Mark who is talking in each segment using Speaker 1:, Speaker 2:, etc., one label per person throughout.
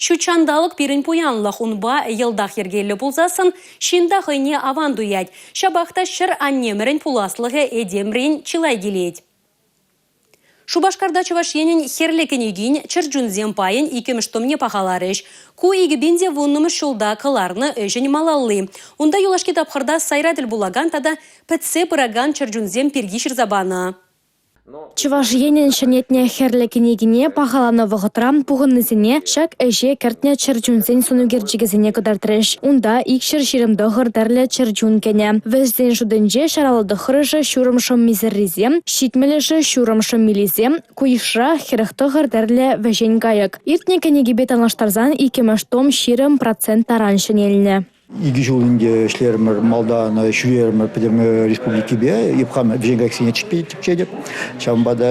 Speaker 1: Ҫут ҫанталӑк пирӗн пуянлӑх, унпа йӑлтах йӗркеллӗ пулсассӑн ҫын та хӑйне аван туять. Ҫапах та ҫӗр-аннемӗрӗн пуласлӑхӗ этемрен чылай килет. Шупашкарта Чӑваш Енӗн Хӗрлӗ кӗнекин чӗрчунсем пайӗн иккӗмӗш томне пахаларӗҫ. Ку 2010-мӗш ҫулта кӑларнӑ ӗҫӗн малалли. Унта юлашки тапхӑрта сайра тӗл пулакан тата пӗтсе пыракан чӗрчунсем пирки ҫырса панӑ.
Speaker 2: Чӑваш Енӗн ҫӗнетнӗ Хӗрлӗ кӗнекине пахаланӑ вӑхӑтра пухӑннисене ҫак ӗҫе кӗртнӗ чӗр чунсен сӑн ӳкерчӗкӗсене кӑтартрӗҫ. Унта 229 тӗрлӗ чӗр чун кӗнӗ. Вӗсен шутӗнче 159-шӗ ҫурӑм шӑммисӗррисем, 70-шӗ ҫурӑм шӑммиллисем, ку йышра 49 тӗрлӗ вӗҫен кайӑк. Иртнӗ кӗнекепе танлаштарсан иккӗмӗш том 20 процент таран ҫӗнелнӗ.
Speaker 3: Икӗ ҫул ӗнтӗ ӗҫлерӗмӗр, малтан ҫӳрерӗмӗр пӗтӗм республикипе. Эп хам вӗҫен кайӑксене тӗпчетӗп. Ҫавӑнпа та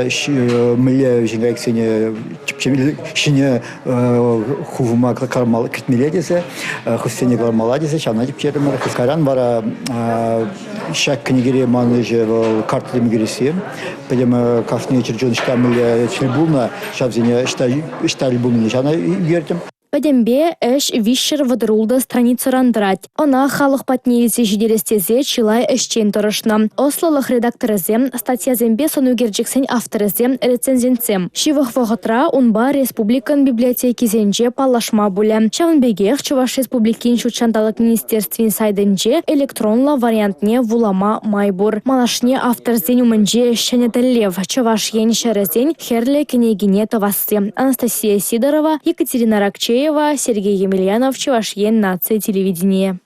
Speaker 3: мӗнле вӗҫен кайӑксене ҫӗнӗ хушӑма кӗртмелле тесе, хӑшсене кӑлармалла тесе ҫавна тӗпчерӗмӗр. Кайран вара ҫак кӗнекере ман ӗҫе вӑл карттӑсем ӳкересси. Пӗтӗм кашни чӗрчун ӑҫта мӗнле тӗл пулнӑ, ҫавсене ӑҫта ӑҫта тӗл пулнине ҫавна ӳкертӗм.
Speaker 2: Пӗтӗмпе ӗҫ 336 страницӑран тӑрать. Ӑна халӑх патне илсе ҫитерес тесе чылай ӗҫчен тӑрӑшнӑ. Ӑслӑлӑх редакторӗсем, статьясемпе сӑн ӳкерчӗксен авторӗсем, рецензентсем. Ҫывӑх вӑхӑтра унпа республикӑн библиотекисенче паллашма пулӗ. Ҫавӑн пекех Чӑваш Республикин ҫут ҫанталӑк министерствин сайтӗнче электронлӑ вариантне вулама май пур. Малашне авторсен умӗнче ҫӗнӗ тӗллев – Чӑваш Ен ҫӗрӗсен Хӗрлӗ кӗнекине тӑвасси. Анастасия Сидорова, Екатерина Ракчеева, Сергей Емельянов, Чӑваш Ен наци телевиденийӗ.